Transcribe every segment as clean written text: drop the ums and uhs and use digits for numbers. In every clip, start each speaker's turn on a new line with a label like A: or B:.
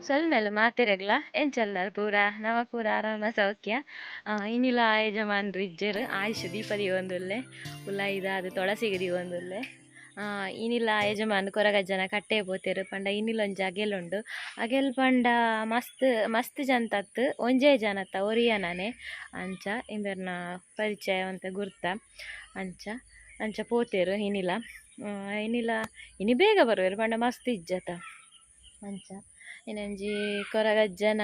A: ಸೊಲ್ಮೆಲು ಮಾತೆರೆಗ್ಲ ಎಂಚಲ್ಲರ್ ಪೂರ ನಮ ಪೂರ ಆರಾಮ ಸೌಖ್ಯ. ಇನಿಲ ಯಜಮಾನ್ರು ಇಜ್ಜೆರ್ ಆಯುಷ್ ದೀಪ ದೀವೊಂದುಲ್ಲೆ ಉಲಾಯಿದ ಅದು ತುಳಸಿಗೆ ದೀವೊಂದುಲ್ಲೆ. ಇನಿಲ ಯಜಮಾನ್ ಕೊರಗಜ್ಜನ ಕಟ್ಟೆ ಪೋತೆರ್ ಪಂಡ ಇನಿಲೊಂಜಿ ಅಗೆಲುಂಡು. ಅಗೆಲ್ ಪಂಡ ಮಸ್ತ್ ಮಸ್ತ್ ಜನತತ್ತು ಒಂಜೇ ಜನತ ಒರಿಯನನೆ ಅಂಚ ಇಂಬೆರ್ನ ಪರಿಚಯ ಒಂತೆ ಗುರ್ತ ಅಂಚ ಅಂಚ ಪೋತೆರ್ ಇನಿಲ. ಇನಿಲ ಇನಿ ಬೇಗ ಬರುವೆರ್ ಪಂಡ ಮಸ್ತ್ ಇಜ್ಜತ ಅಂಚ. ಇನ್ನೊಂಜಿ ಕೊರಗಜ್ಜನ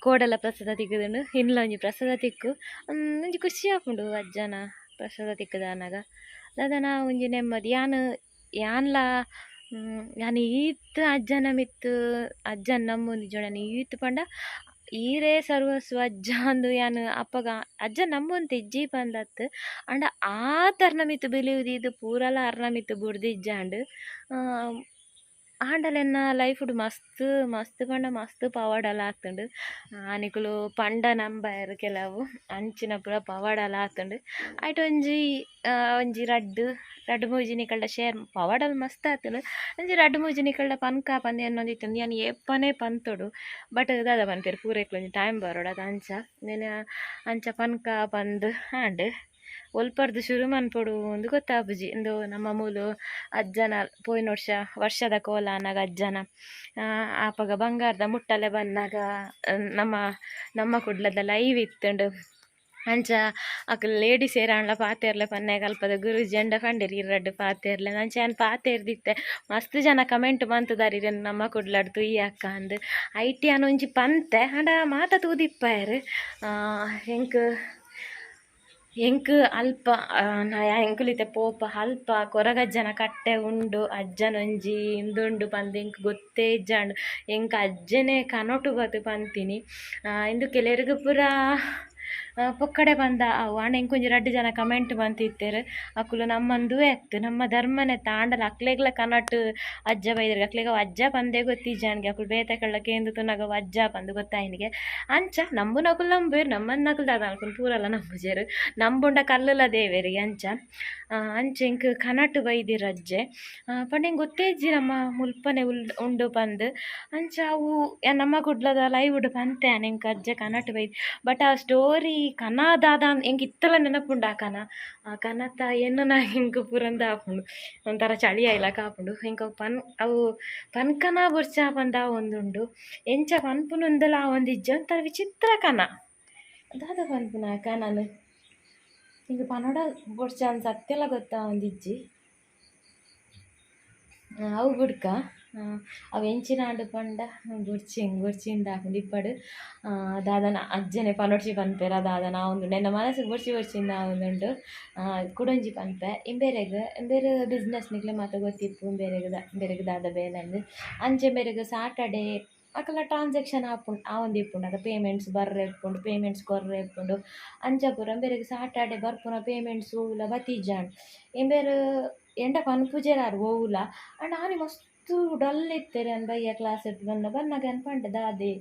A: ಕೋಡಲ ಪ್ರಸಾದ ತಿಕ್ಕುದುಂಡು, ಇನ್ಲ ಒಂಜಿ ಪ್ರಸಾದ ತಿಕ್ಕು ಒಂಜಿ ಖುಷಿ ಆಪುಂಡು ಅಜ್ಜನ ಪ್ರಸಾದ ತಿಕ್ಕುದಾನಗ. ದಾದನ ಒಂಜಿ ನೆಮ್ಮದಿ. ಯಾನ್ ಯಾನ್ಲ ಯಾನ್ ಈತ್ ಅಜ್ಜನ ಮಿತ್ತ್ ಅಜ್ಜನ ನಂಬೊಂದಿಜ್ಜೋಣ ಈತ್ ಪಂಡ ಈರೇ ಸರ್ವಸ್ವ ಅಜ್ಜ ಅಂದು ಯಾನ್ ಅಪ್ಪಗ ಅಜ್ಜ ನಂಬೊಂತ ಇಜ್ಜಿ ಪಂದತ್ತು ಆಂಡ ಆತರ್ನ ಮಿತ್ತ್ ಬಿಲೀವ್ ದೀದ್ ಪೂರಲ ಅರ್ನ ಮಿತ್ತ್ ಬುಡ್ದಿಜ್ಜಾಂಡ್. ಆಂಡಲ ಎನ್ನ ಲೈಫುಡು ಮಸ್ತ್ ಮಸ್ತ್ ಪಂಡ ಮಸ್ತ್ ಪವಾಡಲ ಆತುಂಡು. ನಿಕುಲು ಪಂಡ ನಂಬಯರ್ ಕೆಲವು ಅಂಚಿನ ಪೂರ ಪವಾಡಲ ಆತುಂಡು. ಐಟ್ ಒಂಜಿ ಒಂಜಿ ರಡ್ಡ್ ರಡ್ಡ್ ಮೂಜಿ ನಿಕಲ್ಡ ಶೇರ್ ಪವಾಡಲ್ ಮಸ್ತ್ ಆತುಂಡು. ಒಂಜಿ ರಡ್ಡ್ ಮೂಜಿ ನಿಕಲ್ಡ ಪನ್ಕ ಪಂದ್ ಎನ್ನೊಂದಿತ್ತುಂಡು. ಯಾನ್ ಏಪನೇ ಪಂತೊಡು ಬಟ್ ದಾದ ಪನ್ಪೆರ್ ಪೂರೆಕ್ಲ ಒಂಜಿ ಟೈಮ್ ಬರೋಡು ಅದು ಅಂಚ ನೆನ ಅಂಚ ಪನ್ಕ ಪಂದ್ ಆಂಡ್. ಒಲ್ಪರ್ದ್ ಶುರು ಮನ್ಪೊಡು ಅಂದ್ ಗೊತ್ತಾಪುಜಿ. ಇಂದು ನಮ್ಮ ಮೂಲು ಅಜ್ಜನ ಪೋಯಿನ ವರ್ಷ ವರ್ಷದ ಕೋಲ ಆನಗ ಅಜ್ಜನ ಆಪಗ ಬಂಗಾರದ ಮುಟ್ಟಲೆ ಬನ್ನಗ ನಮ್ಮ ನಮ್ಮ ಕುಡ್ಲದ ಲೈವ್ ಇತ್ತುಂಡು. ಅಂಚ ಅಕುಲು ಲೇಡೀಸ್ ಏರಾಂಡ್ಲ ಪಾತೆರ್ಲೆ ಪನ್ನೆ ಅಲ್ಪದ ಗುರೂಜಿ ಅಂಡ ಪಂಡೆರ್ ಇರಡ್ಡ್ ಪಾತೆರ್ಲೆ ಅಂಚ ಯಾನ್ ಪಾತೆರ್ದಿತ್ತೆ. ಮಸ್ತ್ ಜನ ಕಮೆಂಟ್ ಮಂತುದಾರ್ ಇರೆನ್ ನಮ್ಮ ಕುಡ್ಲಡ್ ತೂಯಿ ಅಕ್ಕ ಅಂದ್. ಐಟ್ ಯಾನ್ ಒಂಜಿ ಪಂತೆ ಆಂಡ ಮಾತ ತೂದಿಪ್ಪಾಯೆರ್. ಎಂಕ್ ಎಂಕ್ ಅಲ್ಪ ಎಂಕುಲಿತ್ತೆ ಪೋಪ ಅಲ್ಪ ಕೊರಗಜ್ಜನ ಕಟ್ಟೆ ಉಂಡು ಅಜ್ಜನೊಂಜಿ ಇಂದುಂಡು ಪಂದ್ ಎಂಕ್ ಗೊತ್ತೇ ಇಜ್ಜಾಂಡ್. ಎಂಕ್ ಅಜ್ಜನೇ ಕನೊಟು ಬತ್ತು ಪಂತಿನಿ. ಇಂದು ಕೆಲವೆರ್ಗ್ ಪೂರ ಪೊಕ್ಕಡೆ ಪಂದ ಅವು ಆಂಡ ಎಂಕೊಂಜಿ ರಡ್ಡ್ ಜನ ಕಮೆಂಟ್ ಮಂತಿತ್ತೆರ್ ಅಕುಲು ನಮ್ಮಂದುವೆ ಅತ್ತು ನಮ್ಮ ಧರ್ಮನೆ ತಾಂಡಲ ಅಕ್ಲೆಗ್ಲ ಕನಟ್ ಅಜ್ಜ ಬೈದೆರ್ ಅಕ್ಲೆಗ್ ಅವು ಅಜ್ಜ ಪಂದೇ ಗೊತ್ತಿಜ್ಜಾಂಡ್ಗೆ ಅಕುಲು ಬೇತೆ ಕಳ್ಳ ಕೇಂದು ತೂನಗ ಅವು ಅಜ್ಜ ಪಂದ್ ಗೊತ್ತಾಯಿನಿಗೆ. ಅಂಚ ನಂಬುನಕುಲು ನಂಬುವೆರ್ ನಮ್ಮನ್ನಕುಲು ದಾದ ಅನ್ಪುನು ಪೂರಲ ನಂಬುಜೆರ್ ನಂಬುಂಡ ಕಲ್ಲುಲ ದೇವೆರಿಗೆ ಅಂಚ. ಅಂಚ ಎಂಕ್ ಕನಟ್ ಬೈದೆರ್ ಅಜ್ಜೆ ಪಂಡ ಎಂಕ್ ಗೊತ್ತೇ ಇಜ್ಜಿ ನಮ್ಮ ಮುಲ್ಪನೆ ಉಂಡು ಪಂದ್. ಅಂಚ ಅವು ನಮ್ಮ ಕುಡ್ಲದ ಲೈವ್ ಪಂತೆ ಯಾನ್ ಎಂಕ್ ಅಜ್ಜೆ ಕನಟ್ ಬೈದ್ ಬಟ್ ಆ ಸ್ಟೋರಿ ಕನ ದಾದ ಎಂಕ್ ಇತ್ತಲ ನೆನಪುಂಡು ಆ ಕನ. ಆ ಕನತ ಎನ್ನುನ ಎಂಕ್ ಪೂರಂದ ಆಪುಂಡು ಒಂಥರ ಚಳಿ ಆಯ್ಲಕ ಆಪುಂಡು. ಎಂಕ್ ಅವು ಪನ್ ಅವು ಪನ್ಕನ ಬೊರ್ಚ ಪಂದ ಒಂದುಂಡು ಎಂಚ ಪನ್ಪುನುಂದಲ ಆವೊಂದಿಜ್ಜಿ ಒಂಥರ ವಿಚಿತ್ರ ಕನ ದಾದ ಪನ್ಪುನ ಆ ಕನನ್ ಎಂಕ್ ಪನೊಡ ಬೊರ್ಚ ಅಂದ್ ಸತ್ಯಲ ಗೊತ್ತಾವೊಂದಿಜ್ಜಿ. ಅವು ಬುಡ್ಕ ಅವು ಎಂಚಿನ ಆಂಡ್ ಪಂಡ ಬೊರ್ಚಿ ಬೊರ್ಚಿಂದ ಆಪುಂಡು ಇಪ್ಪಡ್. ದಾದನ ಅಜ್ಜನೆ ಪನೊಡ್ಚಿ ಪನ್ಪೆರ್ ದಾದನ ಆವೊಂದುಂಡು ಎನ್ನ ಮನಸ್ಸಿಗೆ ಬೊರ್ಚಿ ಬೊರ್ಚಿಂದ ಆವೊಂದುಂಡು. ಕುಡೊಂಜಿ ಪನ್ಪೆ ಇಂಬೆರೆಗ್ ಇಂಬೆರ್ ಬಿಸ್ನೆಸ್ ನಿಕ್ಲೆ ಮಾತ ಗೊತ್ತಿಪ್ಪು ಇಂಬೆರೆಗ್ ಇಂಬೆರೆಗ್ ದಾದ ಬೇಲೆ ಅಂದ್. ಅಂಚ ಇಂಬೆರೆಗ್ ಸಾಟರ್ಡೆ ಅಕಲ್ನ ಟ್ರಾನ್ಸಾಕ್ಷನ್ ಆಪುಂಡು ಆವೊಂದಿಪ್ಪುಂಡು ಅತ ಪೇಮೆಂಟ್ಸ್ ಬರ್ರೆ ಇಪ್ಪುಂಡು ಪೇಮೆಂಟ್ಸ್ ಕೊರ್ರೆ ಇಪ್ಪುಂಡು. ಅಂಚ ಪೂರ ಇಂಬೆರೆಗ್ ಸಾಟರ್ಡೆ ಬರ್ಪುನ ಪೇಮೆಂಟ್ಸ್ ಒವುಲ ಬತ್ತಿಜ್ಜಾಂಡ್. ಇಂಬೆರ್ ಎಂಡ ಪನ್ಪುಜೆರ್ ಆರ್ ಒವುಲ ಆಂಡ ಆನಿ ಮಸ್ತ್ ಡಲ್ ಇತ್ತೆರ್ ಯಾನ್ ಬಯ್ಯ ಕ್ಲಾಸ್ ಡ್ ಬನ್ನ ಬನ್ನಗ ಯಾನ್ ಪಂಡೆ ದಾದೆ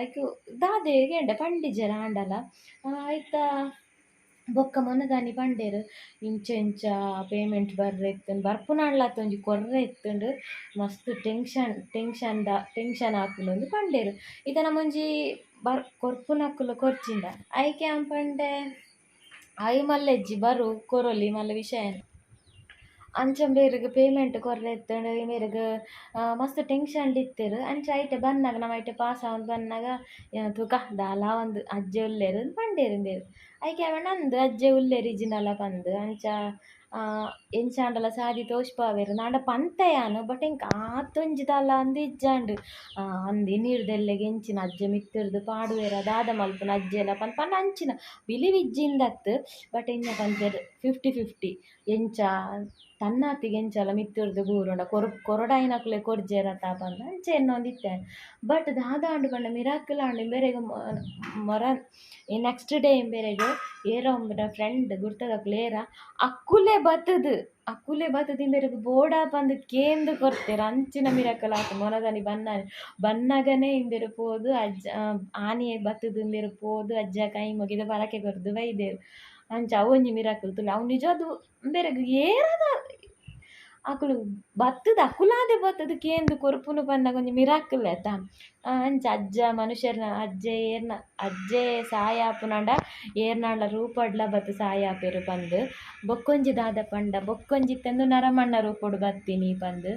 A: ಐಕ್ ದಾದೆ ಕೇಂಡೆ ಪಂಡಿಜೆರ್ ಆಂಡಲ. ಐತ ಬೊಕ್ಕ ಮೊನ್ನೆದಾನಿ ಪಂಡೆರ್ ಇಂಚ ಇಂಚ ಪೇಮೆಂಟ್ ಬರ್ರೆ ಇತ್ತುಂಡು ಬರ್ಪುನಾಂಡ್ಲ ಒಂಜಿ ಕೊರ್ರೆ ಇತ್ತುಂಡು ಮಸ್ತ್ ಟೆನ್ಷನ್ ಟೆನ್ಷನ್ ದ ಟೆನ್ಷನ್ ಆಪುಂಡು ಅಂದ್ ಪಂಡೆರ್. ಇತ್ತೆ ನಮೊಂಜಿ ಬರ್ ಕೊರ್ಪುನಕುಲು ಕೊರ್ಜಿಂಡ ಐಕೆ ಯಾನ್ ಪಂಡೆ ಆಯೆ ಮಲ್ಲೆಜ್ಜಿ ಬರು ಕೊರೊಲಿ ಮಲ್ಲ ವಿಷಯ. ಅಂಚ ಇಂಬೆರ್ಗ್ ಪೇಮೆಂಟ್ ಕೊರ್ರೆ ಇತ್ತುಂಡು ಇಂಬೆರ್ಗ್ ಮಸ್ತ್ ಟೆನ್ಷನ್ ಇತ್ತೆರ್. ಅಂಚ ಐಟೆ ಬನ್ನಗ ನಮ ಐಟೆ ಪಾಸ್ ಆವೊಂದು ಬನ್ನಗ ತೂಕ ದಾಲ ಒಂದ್ ಅಜ್ಜೆ ಉಲ್ಲೆರ್ ಪಂಡೆರ್ ಇಂಬೆರ್. ಐಕೆ ಯಾನ್ ಪಂಡೆ ಅಂದ್ ಅಜ್ಜೆ ಉಲ್ಲೆರ್ ಇಜ್ಜಿಂಡಲ ಪಂದ್ ಅಂಚ ಎಂಚಾಂಡಲ ಸಾದಿ ತೋಜ್ಪಾವೆರ್ ಆಂಡ ಪಂತೆ ಯಾನ್ ಬಟ್ ಎಂಕ್ ಆತೊಂಜಿ ದಾಲ ಅಂದ್ ಇಜ್ಜಾಂಡ್. ಅಂದ್ ಇನಿರ್ದ್ ಎಲ್ಲೆಗ್ ಎಂಚಿನ ಅಜ್ಜೆ ಮಿತ್ತುರ್ದ್ ಪಾಡುವೆರ ದಾದ ಮಲ್ಪುನ ಅಜ್ಜೆಲ ಪಂದ್ ಪಂಡ ಅಂಚಿನ ಬಿಲೀವ್ ಇಜ್ಜಿಂದತ್ ಬಟ್ ಎಂಚ ಪನ್ಪೆರ್ 50-50 ಎಂಚ ತನ್ನಾತಿಗೆ ಎಂಚಲ ಮಿತ್ತುರ್ದ್ ಬೂರುಂಡ ಕೊರೊಡಾಯಿನಕುಲೆ ಕೊರ್ಜೆರತ ಪಂದ್ ಅಂಚ ಎನ್ನೊಂದಿತ್ತೆ. ಬಟ್ ದಾದ ಆಂಡ್ ಪಂಡ ಮಿರಾಕಲ್ ಆಂಡ್ ಇಂಬೆರೆಗ್ ಮೊರ ನೆಕ್ಸ್ಟ್ ಡೇ ಇಂಬೆರೆಗ್ ಏರೋ ಒಂಬೆರ ಫ್ರೆಂಡ್ ಗುರ್ತದಕುಲು ಏರ ಅಕುಲೆ ಬತ್ತುದು ಅಕುಲೆ ಬತ್ತುದು ಇಂಬೆರೆಗ್ ಬೋಡಾ ಪಂದ್ ಕೇಂದ್ ಕೊರ್ತೆರ್ ಅಂಚಿನ ಮಿರಾಕಲ್ ಆತು. ಮೊನದಾನಿ ಬನ್ನಾನಿ ಬನ್ನಗನೆ ಇಂಬೆರ್ ಪೋದು ಅಜ್ಜ ಆನಿಯೇ ಬತ್ತುದು ಇಂಬೆರ್ ಪೋದು ಅಜ್ಜ ಕೈ ಮುಗಿದ್ ಪರಕೆ ಕೊರ್ದು ಬೈದೆರ್. ಅಂಚ ಅವೊಂಜಿ ಮಿರಾಕಲ್ ತೂಲೆ ಅವು ನಿಜವಾದ್ ಇಂಬೆರೆಗ್ ಏರದ ಅಕುಲು ಬತ್ತುದು ಅಕುಲಾದೆ ಬತ್ತುದು ಕೇಂದು ಕೊರ್ಪುನು ಪನ್ನಗ ಒಂಜಿ ಮಿರಾಕಲ್ ಆತ. ಅಂಚ ಅಜ್ಜ ಮನುಷ್ಯರ್ನ ಅಜ್ಜೆ ಏರ್ನ ಅಜ್ಜೆ ಸಾಯ ಆಪುನಾಂಡ ಏರ್ನಾಂಡ ರೂಪಡ್ಲ ಬತ್ತು ಸಾಯ ಆಪೆರು ಪಂದ್. ಬೊಕ್ಕೊಂಜಿ ದಾದ ಪಂಡ ಬೊಕ್ಕೊಂಜಿ ಇತ್ತೆಂದು ನರಮಣ್ಣ ರೂಪೊಡು ಬತ್ತೀನಿ ಪಂದ್.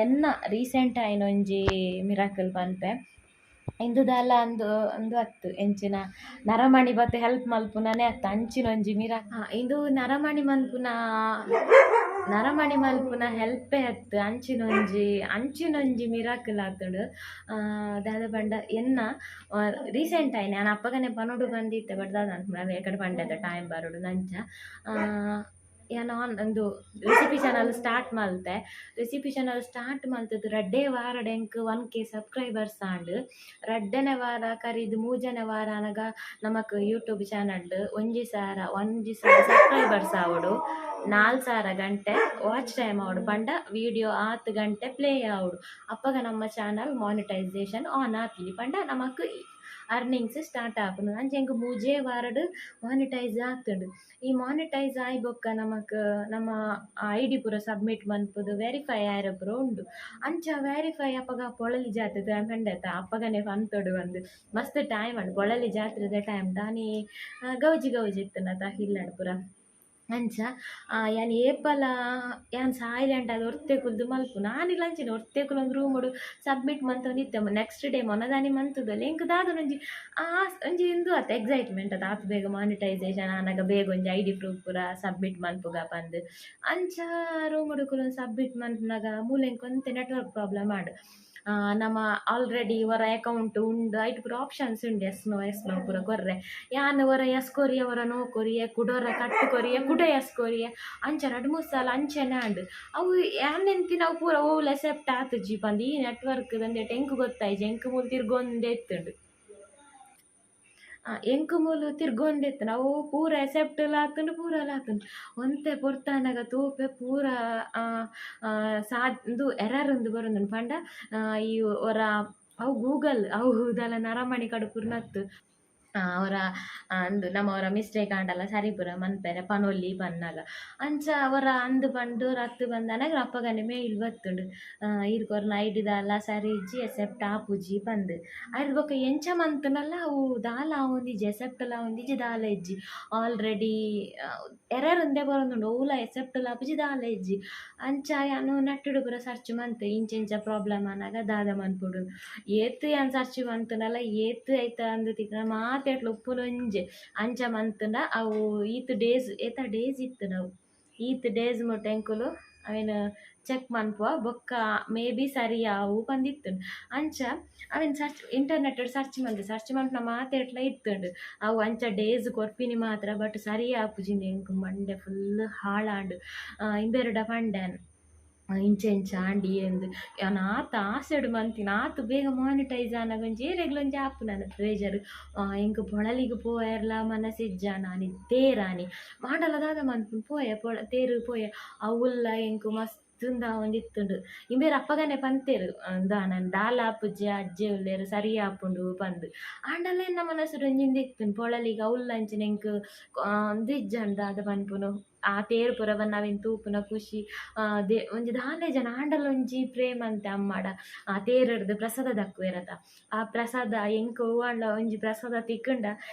A: ಎನ್ನ ರೀಸೆಂಟ್ ಆಯಿನ ಒಂಜಿ ಮಿರಾಕಲ್ ಪನ್ಪೆ. ಇಂದು ದಾಲ ಅಂದು ಅಂದು ಅತ್ತು ಎಂಚಿನ ನರಮಣಿ ಬತ್ತು ಹೆಲ್ಪ್ ಮಲ್ಪುನನೇ ಅತ್ತು ಅಂಚಿನ ಒಂಜಿ ಇಂದು ನರಮಣಿ ಮನ್ಪುನ ನರಮಣಿ ಮಲ್ಪುನ ಹೆಲ್ಪೇ ಅತ್ತು ಅಂಚಿನೊಂಜಿ ಅಂಚಿನೊಂಜಿ ಮಿರಾಕಲ್ ಆತುಂಡು. ದಾದ ಪಂಡ ಎನ್ನ ರೀಸೆಂಟ್ ಆಯಿನ ಯಾನ್ ಅಪ್ಪಗನೆ ಪನೊಡು ಬಂದಿತ್ತೆ ಬಟ್ ದಾದ ಅನ್ಪುಂಡು ಏಕಡೆ ಪಂಡೆದ ಟೈಮ್ ಬರೊಡು ನಂಚ. ಯಾನ್ ಆನ್ ಉಂದು ರೆಸಿಪಿ ಚಾನಲ್ ಸ್ಟಾರ್ಟ್ ಮಲ್ತೆ. ರೆಸಿಪಿ ಚಾನಲ್ ಸ್ಟಾರ್ಟ್ ಮಲ್ತದ್ದು ರಡ್ಡೇ ವಾರಡ್ ಎಂಕ್ 1K subscribers ಆಂಡ್. ರಡ್ಡನೇ ವಾರ ಕರಿದ್ ಮೂಜನೇ ವಾರ ಆನಗ ನಮಕ್ ಯೂಟ್ಯೂಬ್ ಚಾನಲ್ ಒಂಜಿ ಸಾರ ಸಬ್ಸ್ಕ್ರೈಬರ್ಸ್ ಆವೊಡು, 4000 ಗಂಟೆ ವಾಚ್ ಟೈಮ್ ಆವೊಡು, ಪಂಡ ವೀಡಿಯೋ ಆತ್ ಗಂಟೆ ಪ್ಲೇ ಆವೊಡು. ಅಪ್ಪಗ ನಮ್ಮ ಚಾನಲ್ ಮಾನಿಟೈಸೇಷನ್ ಆನ್ ಆಪಿನಿ, ಪಂಡ ನಮಕ್ ಅರ್ನಿಂಗ್ಸ್ ಸ್ಟಾರ್ಟ್ ಆಪುಂಡು. ಅಂಚ ಎಂಕ್ ಮೂಜೇ ವಾರಡ್ ಮಾನಿಟೈಸ್ ಆತುಂಡು. ಈ ಮಾನಿಟೈಸ್ ಆಯಿ ಬೊಕ್ಕ ನಮಕ್ ನಮ್ಮ I D ಪೂರ ಸಬ್ಮಿಟ್ ಮನ್ಪುದು ವೆರಿಫೈ ಆಯೆರೆ ಪೂರ ಉಂಡು. ಅಂಚ ವೆರಿಫೈ ಅಪಗ ಪೊಳಲಿ ಜಾತ್ರೆ ಪಂಡೆತ ಅಪ್ಪಗನೆ ಪಂತೊಡು ಬಂದು ಮಸ್ತ್ ಟೈಮ್ ಆಂಡ್ ಪೊಳಲಿ ಜಾತ್ರೆದ ಟೈಮ್ ದಾನಿ ಗೌಜಿ ಗೌಜಿ ಇತ್ತುಂಡತ ಇಲ್ಲಡ್ ಪೂರ. ಅಂಚ ಯಾನ್ ಏಪಲ ಯಾನ್ ಸೈಲೆಂಟ್ ಆದ್ ಒರ್ತೆ ಕುಲ್ದು ಮಲ್ಪು ನಾನಿಲ್ಲ ಅಂಚಿನ ಒರ್ತೆ ಕುಲೊಂದು ರೂಮುಡು ಸಬ್ಮಿಟ್ ಮಂತೊಂದಿತ್ತೆ. ನೆಕ್ಸ್ಟ್ ಡೇ ಮೊನ್ನದಾನಿ ಮಂತುದಲ್ಲ ಎಂಕ್ ದಾದನೊಂಜಿ ಆ ಒಂಜಿ ಇಂದು ಅತ್ತ ಎಕ್ಸೈಟ್ಮೆಂಟ್ ಅತ್ತ ಆತ್ ಬೇಗ ಮಾನಿಟೈಸೇಷನ್ ಆನಗ ಬೇಗ ಒಂಜಿ I D proof ಪೂರ ಸಬ್ಮಿಟ್ ಮನ್ಪುಗ ಪಂದ್. ಅಂಚ ರೂಮುಡು ಕುಲೊಂದು ಸಬ್ಮಿಟ್ ಮನ್ಪುನಗ ಮೂಲು ಎಂಕ್ ಒಂತೆ ನೆಟ್ವರ್ಕ್ ಪ್ರಾಬ್ಲಮ್ ಆಂಡ್. ನಮ್ಮ ಆಲ್ರೆಡಿ ಒರ ಅಕೌಂಟ್ ಉಂಡು ಐಟ್ ಪೂರ ಆಪ್ಷನ್ಸ್ ಉಂಡು ಎಸ್ ನೋ ಎಸ್ ನೋ ಪೂರ ಕೊರ್ರೆ. ಯಾನ್ ಒರ ಎಸ್ ಕೊರಿಯ ಒರ ನೋ ಕೊರಿಯೆ ಕುಡೊರ ಕಟ್ ಕೊರಿಯೆ ಕುಡ ಎಸ್ ಕೊರಿಯೆ ಅಂಚ ರಡ್ಡ್ ಮೂಜಿ ಸಲ ಅಂಚನೆ ಆಂಡ್. ಅವು ಯಾನ್ ಎಂತಿನ ಅವು ಪೂರ ಓಲ್ ಎಸೆಪ್ಟ್ ಆತುಜಿ ಪಂದ್ ಈ ನೆಟ್ವರ್ಕ್ ದಂದೇಟ್ ಎಂಕ್ ಗೊತ್ತಾಯಿಜಿ. ಎಂಕ್ ಮೂಲು ತಿರ್ಗೊಂದೇ ಇತ್ತುಂಡು. ಎಂಕ್ ಮೂಲು ತಿರ್ಗೊಂದಿತ್ತುಂಡು ಅವು ಪೂರ ಎಸೆಪ್ಟ್ ಆತುಂಡು ಪೂರಲ ಆತುಂಡು. ಒಂತೆ ಪೊರ್ತಾನಗ ತೂಪೆ ಪೂರ ಉಂದು ಎರರ್ ಉಂದು ಬರೊಂದುಂಡು. ಪಂಡ ಈ ಒರ ಅವು ಗೂಗಲ್ ಅವು ದಾಲ ನರಮಣಿ ಕಡುಪುರ್ನತ್ತು ಅವರ ಅಂದು ನಮ್ಮ ಅವರ ಮಿಸ್ಟೇಕ್ ಆಂಡಲ ಸರಿ ಪೂರ ಮನ್ಪೆರೆ ಪನೊಲಿ ಪನ್ನಗ. ಅಂಚ ಅವರ ಅಂದು ಪಂಡು ರತ್ತು ಬಂದನಗ ಅಪ್ಪಗನೆ ಮೇಲ್ ಬತ್ತುಂಡು ಈರ್ ಕೊರ್ನ I D ದಾಲ ಸರಿ ಇಜ್ಜಿ ಎಸೆಪ್ಟ್ ಆಪುಜಿ ಪಂದ್. ಐರ್ದ್ ಬೊಕ್ಕ ಎಂಚ ಮಂತುಂಡಲ ಅವು ದಾಲ ಆವೊಂದಿಜ್ಜಿ ಎಸೆಪ್ಟ್ಲ ಆವೊಂದಿಜ್ಜಿ ದಾಲ ಇಜ್ಜಿ. ಆಲ್ರೆಡಿ ಎರರ್ ಉಂದೇ ಬರೊಂದುಂಡು ಒವ್ಲ ಎಸೆಪ್ಟ್ಲ ಆಪುಜಿ ದಾಲ ಇಜ್ಜಿ. ಅಂಚ ಯಾನ್ ನೆಟ್ಟುಡು ಪೂರ ಸರ್ಚ್ ಮಂತೆ ಇಂಚ ಇಂಚ ಪ್ರಾಬ್ಲಮ್ ಆನಗ ದಾದ ಮನ್ಪೊಡು ಏತ್ ಯಾನ್ ಸರ್ಚ್ ಮಂತುಂಡಲ ಏತ್ ಐತ ಅಂದ್ ತಿಕ್ಕ್ಂಡ ಮಾತೆಟ್ಲ ಉಪ್ಪುನೊಂಜೆ. ಅಂಚ ಮಂತುಂಡ ಅವು ಈತ್ ಡೇಸ್ ಏತ ಡೇಸ್ ಇತ್ತುಂಡು ಅವು ಈತ್ ಡೇಸ್ ಮುಟ ಎಂಕುಲು ಅವೆನ್ ಚೆಕ್ ಮನ್ಪುವ ಬೊಕ್ಕ ಮೇ ಬಿ ಸರಿ ಆವು ಪಂದಿತ್ತುಂಡು. ಅಂಚ ಅವೆನ್ ಸರ್ಚ್ ಇಂಟರ್ನೆಟ್ ಸರ್ಚ್ ಮಲ್ತೆ ಸರ್ಚ್ ಮನ್ಪುನ ಮಾತೆಟ್ಲ ಇತ್ತುಂಡು ಅವು ಅಂಚ ಡೇಸ್ ಕೊರ್ಪಿನಿ ಮಾತ್ರ ಬಟ್ ಸರಿ ಆಪುಜಿ ಎಂಕ್ ಮಂಡೆ ಫುಲ್ ಹಾಳಾಂಡ್. ಇಂಬೆರ್ಡ ಪಂಡೆ ಇಂಚ ಇಂಚ ಆಂಡ್ ಎಂದ್ ಯಾನ್ ಆತ್ ಆಸೆಡ್ ಮಂತಿನ ಆತ್ ಬೇಗ ಮಾನಿಟೈಸ್ ಆನಗ ಒಂಜಿ ಏರೆಗ್ಲ ಒಂಜಿ ಆಪುನನ ಪ್ರೆಷರ್. ಎಂಕ್ ಪೊಳಲಿಗ್ ಪೋಯೆರ್ಲ ಮನಸಿಜ್ಜಾಂಡ್ ಆನಿ ತೇರಾನಿ ಮಾಂಡಲ ದಾದ ಮನ್ಪುನು ಪೋಯೆ ತೇರು ಪೋಯೆ ಅವುಲ್ಲ ಎಂಕ್ ಮಸ್ತ್ ಆವೊಂದಿತ್ತುಂಡು. ಇಂಬೆರ್ ಅಪ್ಪಗನೆ ಪಂತೆರ್ ದಾನ ದಾಲ ಆಪುಜಿ ಅಜ್ಜೆ ಉಲ್ಲೆರ್ ಸರಿ ಆಪುಂಡು ಪಂದ್. ಆಂಡಲ ಎನ್ನ ಮನಸ್ಸುಡು ಒಂಜಿ ಇಂದು ಇತ್ತುಂಡು ಪೊಳಲಿಗ್ ಅವುಲ್ಲ ಅಂಚಿನ ಎಂಕ್ ಇಂದು ಇಜ್ಜಾಂಡ್ ದಾದ ಪನ್ಪುನು ಆ ತೇರು ಪೂರ ಬನ್ನ ಅವೆನ್ ತೂಪುನ ಖುಷಿ ಒಂಜಿ ದಾಲ ಇಜ್ಜಾಂಡ್ ಆಂಡಲ ಒಂಜಿ ಪ್ರೇಮ ಅಂತೆ ಅಮ್ಮಡ. ಆ ತೇರುರ್ದು ಪ್ರಸಾದ ದಕ್ಕುವೆರತ ಆ ಪ್ರಸಾದ ಎಂಕ್ ಒವ್ವಾಂಡ ಒಂಜಿ ಪ್ರಸಾದ ತಿಕ್ಕುಂಡ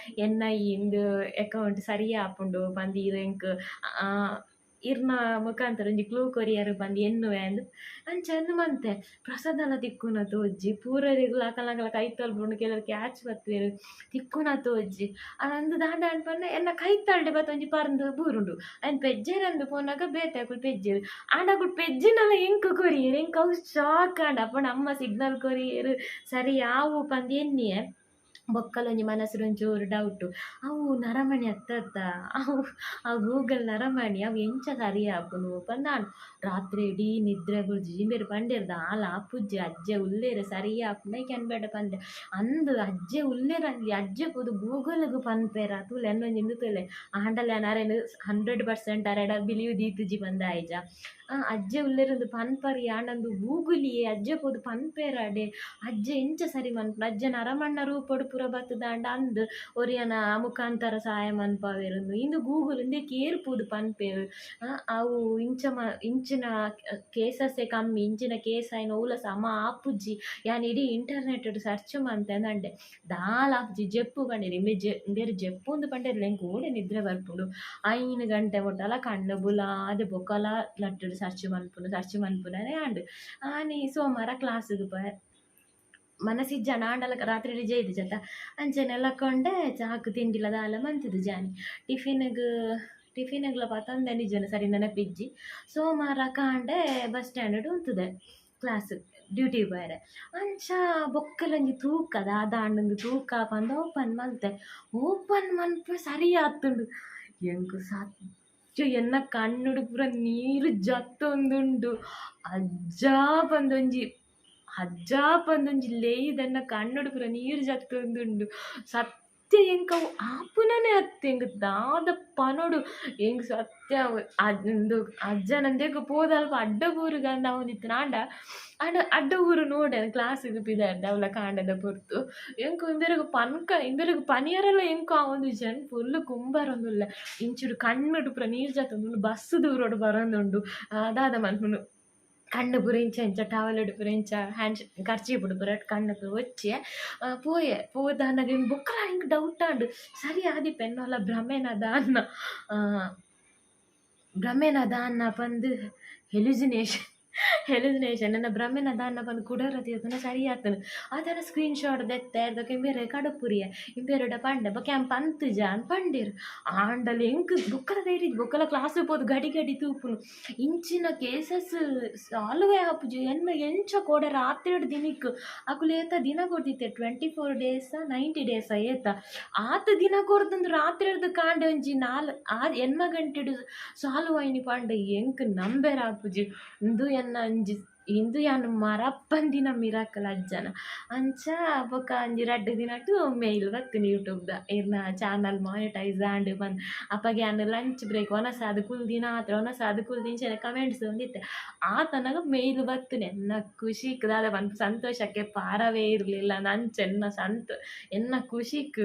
A: ಎನ್ನ ಈ ಇಂದು ಅಕೌಂಟ್ ಸರಿ ಆಪುಂಡು ಪಂದ್ ಈರ್ ಎಂಕ್ ಇರ್ನ ಮುಖಾಂತರ ಒಂಜಿ ಕ್ಲೂ ಕೊರಿಯರ್ ಪಂದ್ ಎನ್ನುವೆ ಅಂದ್ ಅಂಚ ಅಂದ್ ಮಂತೆ. ಪ್ರಸಾದಲ ತಿಕ್ಕುನ ತೋಜಿ ಪೂರೆರೆಗ್ಲ ಅಕಲ್ನಕಲ್ನ ಕೈತಲ್ ಪೋಂಡು ಕೆಲವೆರ್ ಕ್ಯಾಚ್ ಪತ್ತುವೆರ್ ತಿಕ್ಕುನ ತೋಜಿ ಅಂದ್ ದಾದ ಆಂಡ್ ಪಂಡ ಎನ್ನ ಕೈತಲ್ಡೆ ಬತ್ತ್ ಒಂಜಿ ಪರ್ಂದ್ ಬೂರುಂಡು ಐನ್ ಪೆಜ್ಜೆರಂದ್ ಪೋನಗ ಬೇತೆ ಅಕುಲು ಪೆಜ್ಜೆರ್ ಆಂಡ ಅಕುಲು ಪೆಜ್ಜಿನಲ ಎಂಕ್ ಕೊರಿಯೆರ್ ಎಂಕ್ ಅವು ಶಾಕ್ ಆಂಡ್. ಅಪಗ ಅಮ್ಮ ಸಿಗ್ನಲ್ ಕೊರಿಯೆರ್ ಸರಿ ಆವು ಪಂದ್ ಎನ್ನಿಯೆ. ಬೊಕ್ಕಲ ಒಂಜಿ ಮನಸ್ಸುಡು ಒಂಚೂರು ಡೌಟ್ ಅವು ನರಮಣಿ ಅತ್ತತ್ತ ಅವು ಆ ಗೂಗಲ್ ನರಮಣಿ ಅವು ಎಂಚ ಸರಿ ಆಪುಂಡು ಪಂದ್ ಆಂಡ್. ರಾತ್ರಿ ಇಡೀ ನಿದ್ರೆ ಬುಡ್ಜಿ ಇಂಬೆರ್ ಪಂಡೆರ್ ದಾಲ ಆಪುಜಿ ಅಜ್ಜೆ ಉಲ್ಲೆರ್ ಸರಿ ಆಪುಂಡು ಐಕ್ ಯಾನ್ ಬೇಡ ಪಂಡೆ. ಅಂದ್ ಅಜ್ಜೆ ಉಲ್ಲೆರ್ ಅಂದ್ ಅಜ್ಜೆ ಪೋದು ಗೂಗಲ್ಗ್ ಪನ್ಪೆರ ತೂಲೆ ಎನ್ನೊಂಜಿ ಇಂದು ತೂಲೆ ಆಂಡಲ ಯಾನ್ ಅರೆನ್ 100% ಅರೆಡ ಬಿಲೀವ್ ದೀತುಜಿ ಪಂದ್ ಆಯಿಜ. ಅಜ್ಜೆ ಉಲ್ಲೆರ್ ಅಂದ್ ಪನ್ಪರ್ ಆಂಡ ಅಂದು ಗೂಗಲಿಯೇ ಅಜ್ಜೆ ಪೋದು ಪನ್ಪೆರಾಡೆ ಅಜ್ಜೆ ಎಂಚ ಸರಿ ಮನ್ಪುಂಡು ಅಜ್ಜೆ ನರಮಣ್ಣ ರೂಪೊಡು ಪೂರ ಪೂರ ಬತ್ತದಾಂಡ ಅಂದ್ ಒರಿಯನ ಮುಖಾಂತರ ಸಹಾಯ ಮನ್ಪಾವೆರ್ ಇಂದು ಗೂಗಲ್ ಇಂದೆಕ್ ಏರ್ ಪೂದು ಪನ್ಪೇರು ಅವು ಇಂಚ ಇಂಚಿನ ಕೇಸಸ್ಸೇ ಕಮ್ಮಿ ಇಂಚಿನ ಕೇಸ್ ಆಯಿನ ಓಲ ಸಮ ಆಪುಜಿ ಯಾನ್ ಇಡೀ ಇಂಟರ್ನೆಟ್ ಸರ್ಚ್ ಮಂತೆ ಅಂದೆ ದಾಲ ಆಪುಜಿ ಜೆಪ್ಪು ಪಂಡೇರು ಇಂಬೆ ಇಂಬೆರ್ ಜೆಪ್ಪುಂದು ಪಂಡೇರ್ಲ ಎಂಕ್ ಓಡೆ ನಿದ್ರೆ ಬರ್ಪುಂಡು 5 ಗಂಟೆ ಮುಟ್ಟಲ ಕಣ್ಣು ಬುಲಾದೆ ಬೊಕಲ ನಟ್ಟುಡು ಸರ್ಚ್ ಮನ್ಪುನನೇ ಆಂಡ್ ಆನಿ ಸೋಮಾರ ಕ್ಲಾಸಿಗೆ ಪೋಯೆ ಮನಸ್ಸಿಜ್ಜಾಂಡ ಆಂಡಲ ರಾತ್ರಿ ಜೈದು ಜತ ಅಂಚನೆ ಲಕ್ಕೊಂಡೆ ಚಾಕು ತಿಂಡಿಲ ದಾಲ ಮಂತಿದ್ದು ಜಾನಿ ಟಿಫಿನ್ಗ್ಲ ಪತ್ತೊಂದೆ ನಿಜನ ಸರಿ ನೆನಪಿಜ್ಜಿ ಸೋಮಾರ ಕಾಂಡೆ ಬಸ್ ಸ್ಟ್ಯಾಂಡ್ ಉಂತುದೆ ಕ್ಲಾಸ್ ಡ್ಯೂಟಿ ಪೋಯೆರೆ ಅಂಚ ಬೊಕ್ಕಲೊಂಜಿ ತೂಕ ದಾದಾಂಡೊಂದು ತೂಕ ಪಂದ್ ಓಪನ್ ಮಲ್ತೆ ಓಪನ್ ಮನ್ಪೆ ಸರಿ ಆತುಂಡು ಎಂಕ್ ಸತ್ಯ ಎನ್ನ ಕಣ್ಣುಡು ಪೂರ ನೀರು ಜತ್ತೊಂದುಂಡು ಅಜ್ಜ ಪಂದೊಂಜಿ ಲೇಯ್ದನ್ನ ಕಣ್ಣುಡು ಪೂರ ನೀರು ಜತ್ತೊಂದುಂಡು ಸತ್ಯ ಎಂಕ್ ಅವು ಆಪುನನೇ ಅತ್ತೆ ಎಂಕ್ ದಾದ ಪನೊಡು ಎಂಕ್ ಸತ್ಯ ಉಂದು ಅಜ್ಜನಂದೇಕ ಪೋದಲ್ಪ ಅಡ್ಡ ಬೂರುಗಂದ ಅವನಿತ್ತು ಆಂಡ ಆಂಡ ಅಡ್ಡ ಊರು ನೋಡೆ ಕ್ಲಾಸಿಗೆ ಪಿದಾರ್ದ ಅವಲ ಕಾಂಡದ ಪೊರ್ತು ಎಂಕ್ ಇಂಬೆರೆಗ್ ಪನ್ಕ ಇಂಬೆರೆಗ್ ಪನಿಯರೆಲ್ಲ ಎಂಕು ಆವೊಂದು ಜನ್ ಫುಲ್ ಕುಂಬರೊಂದುಲ್ಲ ಇಂಚುಡು ಕಣ್ಣುಡು ಪೂರ ನೀರು ಜತ್ತೊಂದುಂಡು ಬಸ್ಸು ದೂರೊಡು ಬರೊಂದುಂಡು ದಾದ ಮನ್ಪುಂಡು ಕಣ್ಣು ಪೂರ ಇಂಚ ಇಂಚ ಟವಲ್ ಪೂರ ಇಂಚ ಹ್ಯಾಂಡ್ ಕರ್ಚೀಫ್ ಪೂರ ಕಣ್ಣು ಪೂರ ಒಚ್ಚಿ ಪೋಯೆ ಪೋದಾನಗ ಬೊಕ್ಕಲ ಹಿಂಗೆ ಡೌಟ್ ಆಂಡ್ ಸರಿ ಆದಿ ಪೆನ್ನೋಲ ಭ್ರಮೆನದ ಅನ್ನ ಭ್ರಮೆನದ ಅನ್ನ ಪಂದ್ ಹೆಲುಸಿನೇಷನ್ ನನ್ನ ಭ್ರಮೆನ ದಾನ್ನ ಪಂದ್ ಕುಡರ ತೀರ್ತನ ಸರಿ ಆತನು ಆತನ ಸ್ಕ್ರೀನ್ ಶಾಟ್ ದೆತ್ತೆ ದೊಕ ಇಂಬೇರೆ ಕಡಪುರಿಯ ಇಂಬೇರೆಡ ಪಂಡೆ ಬೊಕ ಯಾನ್ ಪಂತುಜ ಅಂದ್ ಪಂಡೇರು ಆಂಡಲ ಎಂಕ್ ಬೊಕ್ಕಲ ಧೈರ್ಯ ಬೊಕ್ಕಲ ಕ್ಲಾಸ್ ಪೋದು ಗಡಿ ಗಡಿ ತೂಪುನು ಇಂಚಿನ ಕೇಸಸ್ ಸಾಲ್ವೇ ಆಪುಜಿ ಎನ್ನ ಎಂಚ ಕೋಡೆ ರಾತ್ರಿ ದಿನಕ್ ಅಕುಲು ಏತ ದಿನ ಕೊರ್ದಿತ್ತೆ 24 ಡೇಸ 90 ಡೇಸ ಏತ ಆತ ದಿನ ಕೊರ್ದಂದು ರಾತ್ರಿ ಕಾಂಡೆ ಒಂಜಿ 4 8 ಗಂಟೆಡು ಸಾಲ್ವ್ ಆಯಿನಿ ಪಂಡ ಎಂಕ್ ನಂಬೆರ ಆಪುಜಿ ಇಂದು ಎನ್ನ ಅಂಜಿ ಇಂದು ಯಾನ್ ಮರಪ್ಪಂದಿನ ಮಿರಾಕಲ್ ಅಜ್ಜನ ಅಂಚ ಬೊಕ ಒಂಜಿ 2 ದಿನಟ್ ಮೇಲ್ ಬತ್ತಿನಿ ಯೂಟ್ಯೂಬ್ದ ಇರ್ನ ಚಾನಲ್ ಮಾನಿಟೈಸ್ ಆಂಡ್ ಬಂದ್ ಅಪಗ ಯಾನ್ ಲಂಚ್ ಬ್ರೇಕ್ ಒನಸಾದ್ ಕುಲ್ದಿನ ಆತ್ರ ಒನಸಾದ್ ಕುಲ್ದಿ ಇಂಚನೆ ಕಮೆಂಟ್ಸ್ ಒಂದಿತ್ತೆ ಆತನಗ ಮೇಲ್ ಬತ್ತಿನಿ ಎನ್ನ ಖುಷಿಕ್ ದಾದ ಪನ್ಪು ಸಂತೋಷಕ್ಕೆ ಪಾರವೇ ಇರಲಿಲ್ಲ ನಂಚ ಎನ್ನ ಎನ್ನ ಖುಷಿಕ್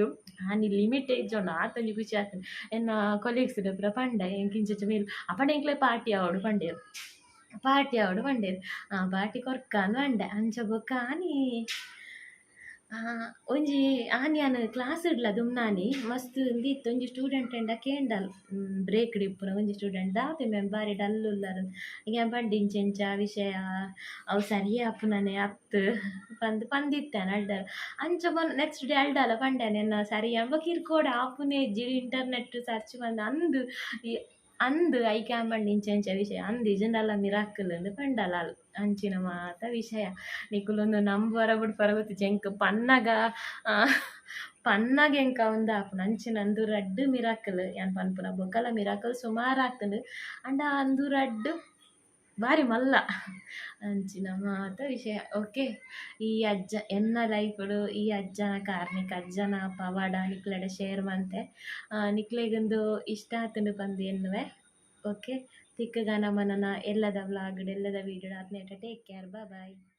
A: ಆನಿ ಲಿಮಿಟ್ ಇಜ್ಜೊಂಡು ಆತೊಂಜಿ ಖುಷಿ ಆತುಂಡು ಎನ್ನ ಕೊಲೀಗ್ಸ್ ಪೂರ ಪಂಡ ಎಂಕ್ ಇಂಚ ಮೇಲ್ ಅಪಂಡ ಎಂಕ್ಲೆ ಪಾರ್ಟಿ ಆವೊಡು ಪಂಡೇರು ಪಾರ್ಟಿ ಆವೊಡು ಪಂಡೇರು ಪಾರ್ಟಿ ಕೊರ್ಕ ಅಂದ್ ಪಂಡೆ ಅಂಚ ಬೊಕ್ಕ ಆನಿ ಒಂಜಿ ಆನಿ ಯಾನ್ ಕ್ಲಾಸ್ ಇಡ್ಲ ದುಮ್ನಾನಿ ಮಸ್ತ್ ಉಂದಿತ್ತು ಒಂಜಿ ಸ್ಟೂಡೆಂಟ್ ಎಂಡ ಕೇಂಡಲ್ ಬ್ರೇಕ್ ಇಪ್ಪುನ ಒಂಜಿ ಸ್ಟೂಡೆಂಟ್ ದಾತೆ ಮ್ಯಾಮ್ ಬಾರಿ ಡಲ್ ಉಲ್ಲರ್ ಇಂಗೆ ಪಂಡೆ ಇಂಚ ಇಂಚ ವಿಷಯ ಅವು ಸರಿ ಆಪುನನೆ ಅತ್ತ್ ಪಂದ್ ಪಂದಿತ್ತೇನೆ ಅಲ್ಡಲ್ ಅಂಚ ನೆಕ್ಸ್ಟ್ ಡೇ ಅಲ್ಡಲ ಪಂಡೇನೆ ಎನ್ನ ಸರಿ ಬೊಕ ಇರ್ ಕೋಡೆ ಆಪುನೆ ಇಜ್ಜಿ ಇಂಟರ್ನೆಟ್ ಸರ್ಚ್ ಮಂದ್ ಅಂದ್ ಅಂದ್ ಐಕ್ ಯಾನ್ ಪಂಡೆ ಇಂಚ ಇಂಚ ವಿಷಯ ಅಂದ್ ಇಜ್ಜಿಂಡಲ ಮಿರಾಕಲ್ ಅಂದ್ ಪಂಡಲ ಆಲ್ ಅಂಚಿನ ಮಾತ ವಿಷಯ ನಿಕುಲೊಂದು ನಂಬುವರ ಬುಡ್ಪರ ಗೊತ್ತಿಜ್ಜಿ ಎಂಕ್ ಪನ್ನಗ ಪನ್ನಗ ಎಂಕ್ ಅವು ಆಪುಂಡು ಅಂಚಿನ ಅಂದು ರಡ್ಡ್ ಮಿರಾಕಲ್ ಯಾನ್ ಪನ್ಪುನ ಬೊಕಲ ಮಿರಾಕಲ್ ಸುಮಾರು ಆತುಂಡು ಆಂಡ ಅಂದು ರಡ್ಡ್ ಬಾರಿ ಮಲ್ಲ ಅಂಚಿನ ಮಾತ ವಿಷಯ. ಓಕೆ ಈ ಅಜ್ಜ ಎನ್ನ ಲೈಫ್ಡು ಈ ಅಜ್ಜನ ಕಾರ್ನಿಕ ಅಜ್ಜನ ಪವಾಡ ನಿಕ್ಲೆಡ ಶೇರ್ ಮಂತೆ ನಿಕ್ಲೆಗೊಂದು ಇಷ್ಟ ಆತುಂಡು ಪಂದ್ ಎನ್ನುವೆ. ಓಕೆ ತಿಕ್ಕುಗ ನಮನನ ಎಲ್ಲದ ವ್ಲಾಗ್ ಎಲ್ಲದ ವೀಡಿಯೋ ಆತ್ನೇಟ. Take care, bye.